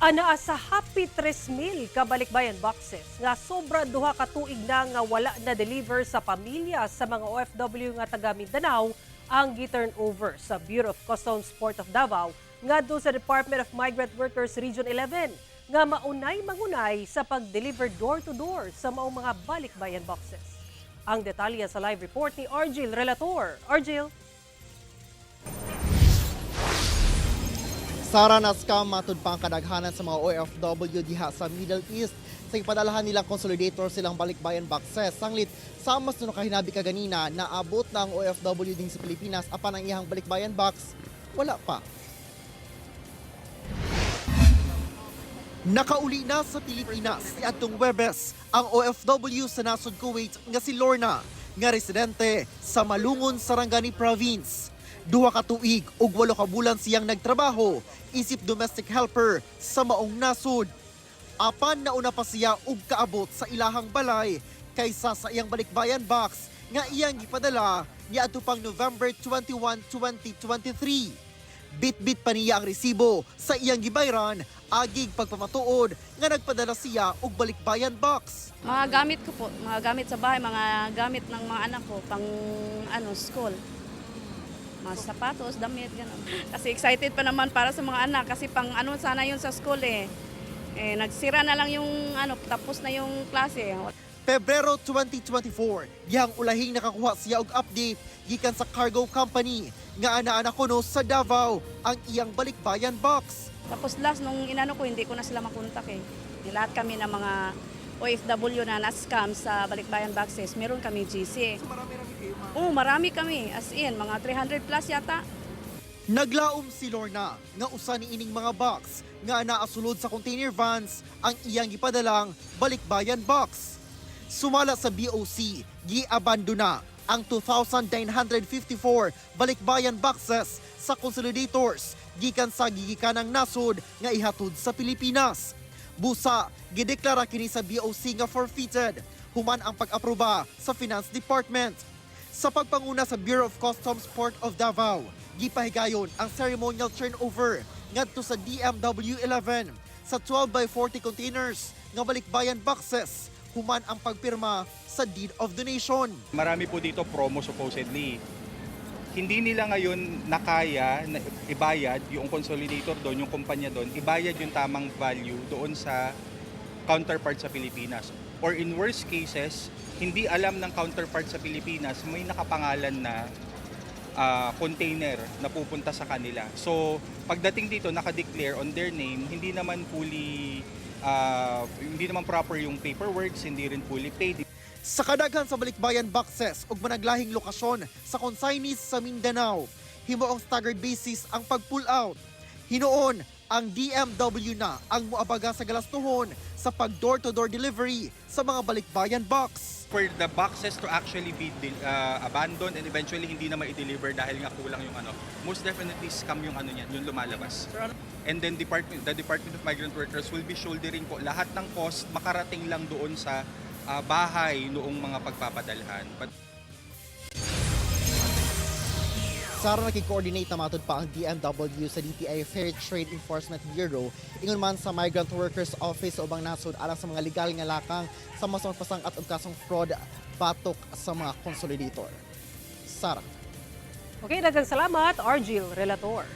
Anaa sa hapit 3,000 ka balikbayan boxes nga sobra 2 ka tuig na nga wala na deliver sa pamilya sa mga OFW nga taga Mindanao ang gi-turn over sa Bureau of Customs Port of Davao ngadto sa Department of Migrant Workers Region 11 nga maunay mangunay sa pag-deliver door to door sa maong mga balikbayan boxes. Ang detalye sa live report ni Argil Relator. Argil? Sara, na-scam matud pa ang kadaghanan sa mga OFW diha sa Middle East sa ipadalahan nilang consolidator silang balikbayan boxes. Sanglit sa mas no kahinabi kaganina, naabot na ang OFW din sa Pilipinas apan ang iyang balikbayan box wala pa. Nakauli na sa Pilipinas ni atong Webes ang OFW sa nasod Kuwait nga si Lorna nga residente sa Malungon, Sarangani Province. 2 ka tuig ug 8 ka bulan siyang nagtrabaho isip domestic helper sa maong nasod. Apan nauna pa siya og kaabot sa ilahang balay kaysa sa iyang balikbayan box nga iyang gipadala niadto pang November 21, 2023. Bit-bit pa niya ang resibo sa iyang gibayran agig pagpamatuod nga nagpadala siya og balikbayan box. Mga gamit ko po, mga gamit sa bahay, mga gamit ng mga anak ko pang ano, school. Mga sapatos, damit, gano'n. Kasi excited pa naman para sa mga anak kasi pang ano sana yun sa school eh. Eh, nagsira na lang yung ano, tapos na yung klase. Pebrero 2024, dihang ulahing nakakuha siya og update gikan sa cargo company nga ana-ana kuno sa Davao ang iyang balikbayan box. Tapos last, nung inano ko, hindi ko na sila makontak eh. Lahat kami ng mga OFW na na-scam sa Balikbayan Boxes, meron kami GC. So marami-rami kayo, ma'am? Oo, marami kami. As in, mga 300 plus yata. Naglaom si Lorna nga usa ni ining mga box nga naasulod sa container vans ang iyang gipadalang balikbayan box. Sumala sa BOC, giabandona ang 2,954 balikbayan boxes sa consolidators gikan sa gigikanang nasod nga ihatod sa Pilipinas. Busa, gideklara kini sa BOC nga forfeited human ang pag-aproba sa Finance Department. Sa pagpanguna sa Bureau of Customs Port of Davao, gipahigayon ang ceremonial turnover ngadto sa DMW 11 sa 12 by 40 containers nga balikbayan boxes human ang pagpirma sa deed of donation. Marami po dito promo supposedly. Hindi nila ngayon nakaya na ibayad yung consolidator doon, yung kumpanya doon, ibayad yung tamang value doon sa counterpart sa Pilipinas. Or in worst cases, hindi alam ng counterpart sa Pilipinas, may nakapangalan na container na pupunta sa kanila. So, pagdating dito, nakadeclare on their name, hindi naman fully, hindi naman proper yung paperwork, hindi rin fully paid. Sa kadaghan sa balikbayan boxes ug managlahing lokasyon sa consignees sa Mindanao, himuong staggered basis ang pag-pull out. Hinuon, ang DMW na ang muabaga sa galastuhon sa pag door-to-door delivery sa mga balikbayan box. For the boxes to actually be abandoned and eventually hindi na ma-deliver dahil nga kulang yung ano, most definitely scam yung ano niyan, yung lumalabas. And then the Department of Migrant Workers will be shouldering po lahat ng cost makarating lang doon sa bahay noong mga pagpapadalhan. But Sara, nakik-coordinate na matud pa ang DMW sa DTI Fair Trade Enforcement Bureau ingon man sa Migrant Workers Office sa ubang nasod alang sa mga legal nga lakang sa mas magpasangkat og kasong fraud batok sa mga consolidator. Sara. Okay, daghang salamat, Argil Relator.